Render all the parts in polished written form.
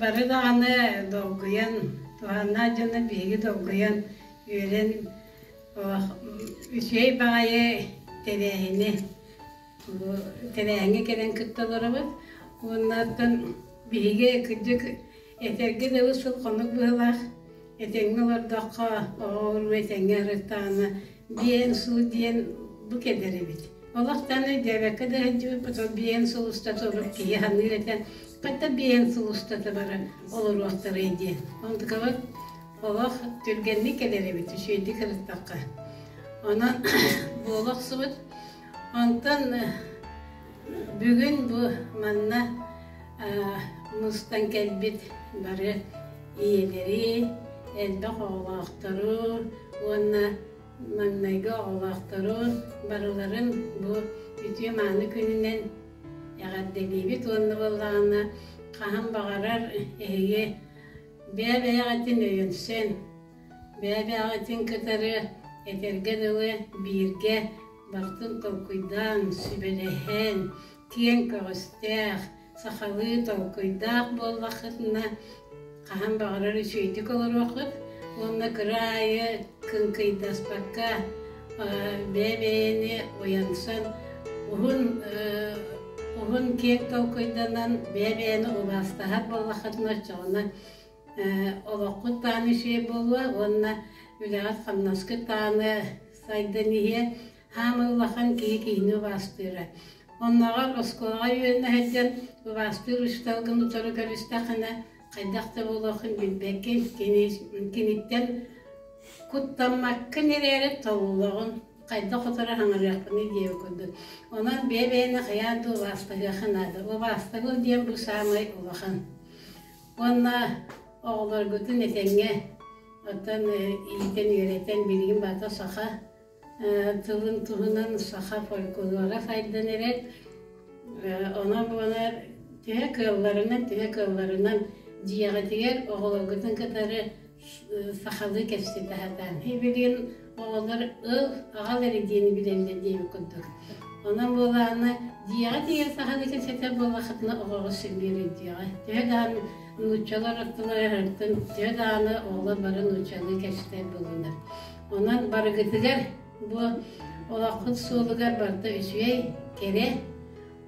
Бары даҕаны долгуйан, туһааннаах дьоно биһиги долгуйан, үөрэн үчүгэй баҕайы тэрээһини бу тэрээһиҥҥэ кэлэн кытта олоробут. Уонна оттон биһиги кырдьык этэргэ дылы сыл хонук быһыылаах этэҥҥэ олордоххо оҕо-уруу этэҥҥэ ырыттаҕына биэн суу диэн бу кэлэр эбит. Олохтон өйдөөбөккө да сылдьыбыппыт, ол биэн сыл устата урут киһи саныыр этэ, хата биэн сыл устата баран олоруохтарай диэн. Онтукабыт олох түргэнник кэлэр эбит, үчүгэйдик ырыттахха. Онон буола охсубут. Онтон бүгүн бу манна мустан кэлбит бары ийэлэри, элбэх оҕолоохтору уонна маҥнайгы оҕолоохторун барыларын бу үтүө-мааны күнүнэн эҕэрдэлиибит уонна буоллаҕына хаһан баҕарар эһиги бэйэ-бэйэҕитин өйөнсөн, бэйэ-бэйэҕитин кытары этэргэ дылы бииргэ барытын толкуйдаан, сүбэлэһэн, киэҥ көҕүстээх, сахалыы толкуйдаах буоллаххытына, хаһан баҕарар үчүгэйдик олоруоххут уонна кыра аайы кыҥкыйдаспакка бэйэ-бэйэни уйансан уһун уһун киэҥ толкуйданан бэйэ-бэйэни убаастаһар буоллаххытына оччоҕуна олоххут даҕаны үчүгэй буолуо уонна үлэҕит-хамнаскыт даҕаны сайдан иһиэ. Хаамыы улахан киһи киһини убаастыыра. Оннооҕор оскуолаҕа үөрэнэ сылдьан убаастыыр учууталгын утары көрүстэххинэ, хайдах да буолуоххун билбэккин, кини, киниттэн куттаммаккын эрээри толлоҕун, хайдах утары хаҥарыахпыный диэбит курдук. Онон бэйэ-бэйэни хайаан да убаастаһыахха наада. Убаастабыл диэн бу саамай улахан. Уонна оҕолоргутун этэҥҥэ оттон иитэн-үөрэтэн билигин барыта саха тылын туһунан саха фольклора сайдан эрэр. Онон буолар төһө кыалларынан, төһө кыалларынан дьиэҕитигэр оҕолоргутун кытары сахалыы кэпсэтэ сатаан. Билигин оҕолор ыл, аҕал эрэ диэни билэллэр диэбит курдук. Онон буолаана дьиэҕэ тиийэн сахалыы кэпсэтэр буоллаххытына оҕоҕо син биир өйдүөҕэ. Төһө даҕаны нууччалар аттыларыттан төһө даҕаны оҕолор бары нууччалыы кэпсэтэр буоллунар. Онон барыгытыгар бу олоххут суолугар барыта үчүгэй, кэрэ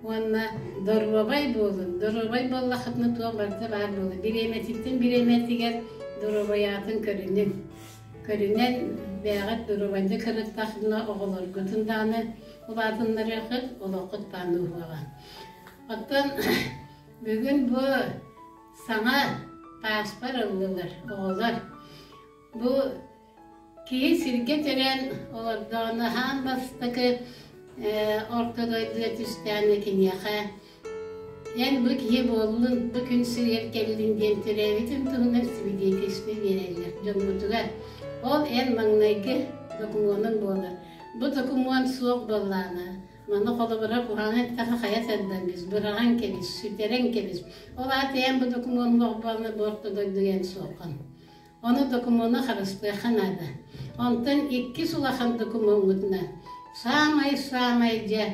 уонна доруобай буолун. Доруобай буоллаххытына туох барыта баар буолуо. Бириэмэтиттэн бириэмэтигэр доруобайаатын көрүнүҥ. Көрүнэн бэйэҕит доруобайдык сырыттаххытына оҕолоргутун даҕаны улаатыннарыаххыт, олоххут даҕаны уһуоҕа. Оттон бүгүн бу саҥа пааспар ыллылар оҕолор. Бу Киһи сиргэ төрөөн олордоҕуна аан бастакы орто дойдуга түстэҕинэ киниэхэ эн бу киһи буоллун, бу күн сиригэр кэллин диэн төрөөбүтүн туһунан свидетельство биэрэллэр дьоммутугар. Ол эн маҥнайгы докумуонуҥ буолар. Бу докумуон суох буоллаҕына, маны холобура куһаҕан эттэххэ хайа тардан кэбис, быраҕан кэбис, сүтэрэн кэбис. Ол аата эн бу докумуон суох буоллаҕына бу орто дойдуга эн суоххун. Ону докумуону харыстыахха наада. Онтон иккис улахан докумуоҥҥутунан саамай-саамай дьэ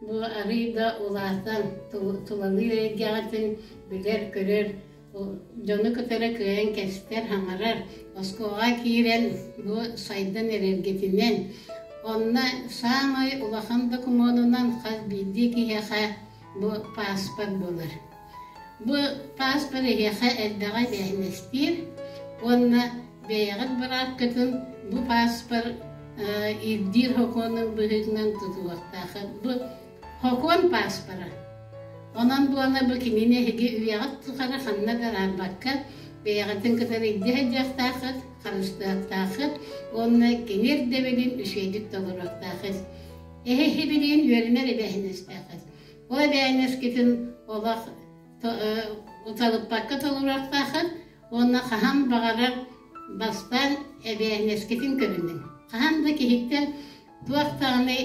бу арыый да улаатан тулалыыр эйгэҕитин билэр-көрөр, дьону кытары кыайан кэстэр, хаҥарар, оскуолаҕа киирэн бу сайдан эрэргитинэн онно саамай улахан докумуонунан хас биирдии киһиэхэ бу пааспар буолар. Бу пааспар эһиэхэ элбэҕи эбээһинэстиир уонна бэйэҕит быраапкытын бу пааспар ирдиир сокуонун быһыытынан тутуохтааххыт. Бу сокуон пааспара. Онон буола бу кинини эһиги үйэҕит тухары ханна да араарбакка бэйэҕитин кытары илдьэ сылдьыахтааххыт, харыстыахтааххыт уонна кини ирдэбилин үчүгэйдик толоруохтааххыт. Эһиги билигин үөрэнэр эбээһинэстээххит. Ол эбээнэскитин олох уталыппакка толоруохтааххыт уонна хаһан баҕарар бастаан эбээнэскитин көрүнүҥ. Хаһан да киһиттэн туох даҕаны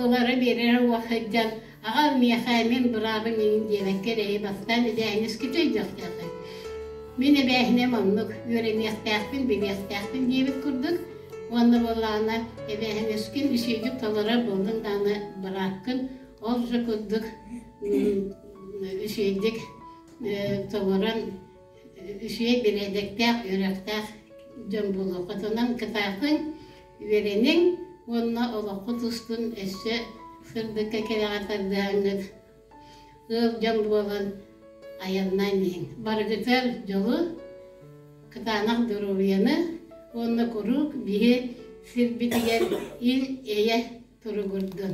ылары биэрэрэ уох сылдьан аҕал миэхэ мин быраабым иҥин диэбэккэ эрэйи бастаан эбээһинэскитэ өйдүөхтээххит. Мин эбээһинэм оннук үөрэниэхтээхпин, билиэхтээхпин диэбит курдук уонна буоллаҕына эбээһинэскин үчүгэйдик толорор буоллуҥ даҕаны бырааккын ол же курдук үчүгэйдик толорон үчүгэй бэрээдэктээх, үөрэхтээх дьон буолуоххут. Онон кытаатыҥ, үөрэниҥ уонна олоххут устун өссө сырдыкка кэрэҕэ тардыһаҥҥыт ыал дьон буолан айаннаан иһиҥ. Барыгытыгар дьолу, кытаанах доруобуйаны уонна куруук биһи сирбитигэр ил-эйэ туругурдун.